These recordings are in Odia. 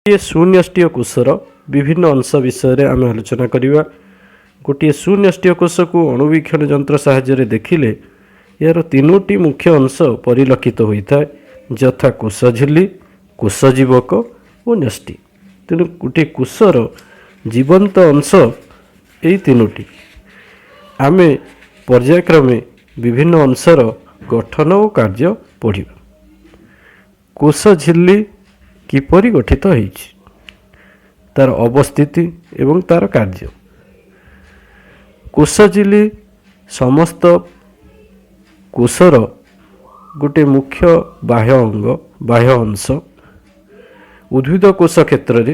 ଗୋଟିଏ ସୁନ୍ୟଷ୍ଟିୟ କୋଷର ବିଭିନ୍ନ ଅଂଶ ବିଷୟରେ ଆମେ ଆଲୋଚନା କରିବା। ଗୋଟିଏ ସୁନ୍ୟଷ୍ଟିୟ କୋଷକୁ ଅଣୁବୀକ୍ଷଣ ଯନ୍ତ୍ର ସାହାଯ୍ୟରେ ଦେଖିଲେ ଏହାର ତିନୋଟି ମୁଖ୍ୟ ଅଂଶ ପରିଲକ୍ଷିତ ହୋଇଥାଏ, ଯଥା କୋଷଝିଲ୍ଲୀ, କୋଷଜୀବକ ଓ ନ୍ୟଷ୍ଟି। ତେଣୁ ଗୋଟିଏ କୋଷର ଜୀବନ୍ତ ଅଂଶ ଏଇ ତିନୋଟି। ଆମେ ପର୍ଯ୍ୟାୟକ୍ରମେ ବିଭିନ୍ନ ଅଂଶର ଗଠନ ଓ କାର୍ଯ୍ୟ ପଢ଼ିବା। କୋଷଝିଲ୍ଲୀ କିପରି ଗଠିତ ହେଇଛି, ତାର ଅବସ୍ଥିତି ଏବଂ ତାର କାର୍ଯ୍ୟ। କୋଷଝିଲ୍ଲୀ ସମସ୍ତ କୋଷର ଗୋଟେ ମୁଖ୍ୟ ବାହ୍ୟ ଅଙ୍ଗ, ବାହ୍ୟ ଅଂଶ। ଉଦ୍ଭିଦ କୋଷ କ୍ଷେତ୍ରରେ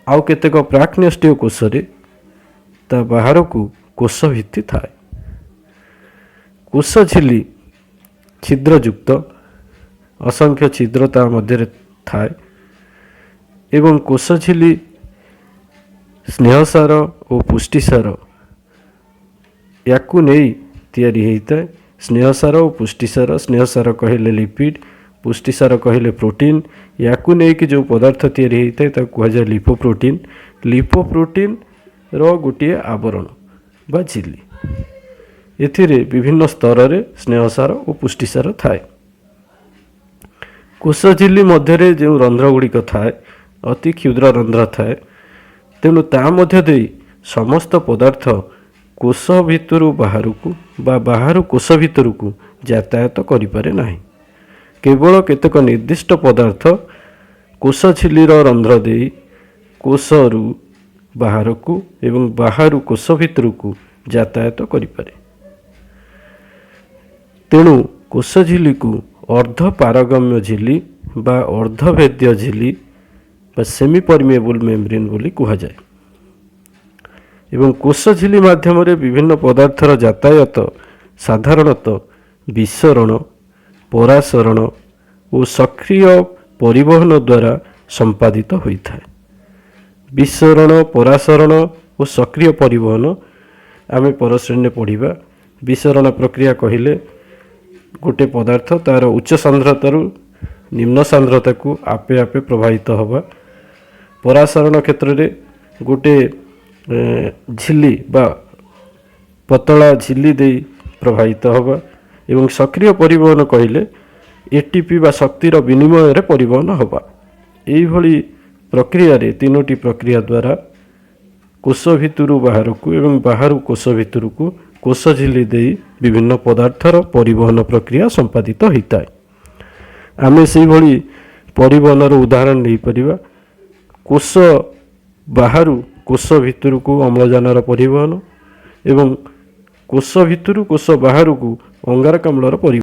ଆଉ କେତେକ ପ୍ରାକ୍ନ୍ୟଷ୍ଟିୟ କୋଷରେ ତା ବାହାରକୁ କୋଷ ଭିତ୍ତି ଥାଏ। କୋଷଝିଲ୍ଲୀ ଛିଦ୍ରଯୁକ୍ତ, ଅସଂଖ୍ୟ ଛିଦ୍ର ତା ମଧ୍ୟରେ ଥାଏ ଏବଂ କୋଷଝିଲ୍ଲୀ ସ୍ନେହସାର ଓ ପୁଷ୍ଟିସାର ୟାକୁ ନେଇ ତିଆରି ହେଇଥାଏ। ସ୍ନେହସାର ଓ ପୁଷ୍ଟିସାର, ସ୍ନେହସାର କହିଲେ ଲିପିଡ଼, ପୁଷ୍ଟିସାର କହିଲେ ପ୍ରୋଟିନ୍। ୟାକୁ ନେଇକି ଯେଉଁ ପଦାର୍ଥ ତିଆରି ହେଇଥାଏ, ତାକୁ କୁହାଯାଏ ଲିପୋପ୍ରୋଟିନ୍। ଲିପୋପ୍ରୋଟିନ୍ର ଗୋଟିଏ ଆବରଣ ବା ଝିଲ୍ଲୀ। ଏଥିରେ ବିଭିନ୍ନ ସ୍ତରରେ ସ୍ନେହସାର ଓ ପୁଷ୍ଟିସାର ଥାଏ। କୋଷଝିଲ୍ଲୀ ମଧ୍ୟରେ ଯେଉଁ ରନ୍ଧ୍ର ଗୁଡ଼ିକ ଥାଏ, ଅତି କ୍ଷୁଦ୍ର ରନ୍ଧ୍ର ଥାଏ। ତେଣୁ ତା ମଧ୍ୟ ଦେଇ ସମସ୍ତ ପଦାର୍ଥ କୋଷ ଭିତରୁ ବାହାରକୁ ବା ବାହାରୁ କୋଷ ଭିତରକୁ ଯାତାୟାତ କରିପାରେ ନାହିଁ। କେବଳ କେତେକ ନିର୍ଦ୍ଦିଷ୍ଟ ପଦାର୍ଥ କୋଷଝିଲ୍ଲୀର ରନ୍ଧ୍ର ଦେଇ କୋଷରୁ ବାହାରକୁ ଏବଂ ବାହାରୁ କୋଷ ଭିତରକୁ ଯାତାୟାତ କରିପାରେ। ତେଣୁ କୋଷଝିଲ୍ଲୀକୁ ଅର୍ଦ୍ଧପାରଗମ୍ୟ ଝିଲ୍ଲୀ ବା ଅର୍ଦ୍ଧଭେଦ୍ୟ ଝିଲ୍ଲୀ ବା ସେମି ପରମିଏବୁଲ୍ ମେମ୍ବ୍ରେନ୍ ବୋଲି କୁହାଯାଏ। ଏବଂ କୋଷଝିଲ୍ଲୀ ମାଧ୍ୟମରେ ବିଭିନ୍ନ ପଦାର୍ଥର ଯାତାୟାତ ସାଧାରଣତଃ ବିସରଣ, ପରାସରଣ ଓ ସକ୍ରିୟ ପରିବହନ ଦ୍ୱାରା ସମ୍ପାଦିତ ହୋଇଥାଏ। ବିସରଣ, ପରାସରଣ ଓ ସକ୍ରିୟ ପରିବହନ ଆମେ ପର ଶ୍ରେଣୀରେ ପଢ଼ିବା। ବିସରଣ ପ୍ରକ୍ରିୟା କହିଲେ ଗୋଟେ ପଦାର୍ଥ ତା'ର ଉଚ୍ଚ ସାନ୍ଦ୍ରତାରୁ ନିମ୍ନ ସାନ୍ଦ୍ରତାକୁ ଆପେ ଆପେ ପ୍ରବାହିତ ହେବା। ପରାସରଣ କ୍ଷେତ୍ରରେ ଗୋଟେ ଝିଲ୍ଲୀ ବା ପତଳା ଝିଲ୍ଲୀ ଦେଇ ପ୍ରବାହିତ ହେବା ଏବଂ ସକ୍ରିୟ ପରିବହନ କହିଲେ ଏଟିପି ବା ଶକ୍ତିର ବିନିମୟରେ ପରିବହନ ହେବା। ଏଇଭଳି ପ୍ରକ୍ରିୟାରେ, ତିନୋଟି ପ୍ରକ୍ରିୟା ଦ୍ୱାରା କୋଷ ଭିତରୁ ବାହାରକୁ ଏବଂ ବାହାରୁ କୋଷ ଭିତରକୁ କୋଷ ଝିଲ୍ଲୀ ଦେଇ ବିଭିନ୍ନ ପଦାର୍ଥର ପରିବହନ ପ୍ରକ୍ରିୟା ସମ୍ପାଦିତ ହୋଇଥାଏ। ଆମେ ସେଇଭଳି ପରିବହନର ଉଦାହରଣ ନେଇପାରିବା। କୋଷ ବାହାରୁ କୋଷ ଭିତରକୁ ଅମ୍ଳଜାନର ପରିବହନ ଏବଂ କୋଷ ଭିତରୁ କୋଷ ବାହାରକୁ ଅଙ୍ଗାରକାମ୍ଳର ପରିବହନ।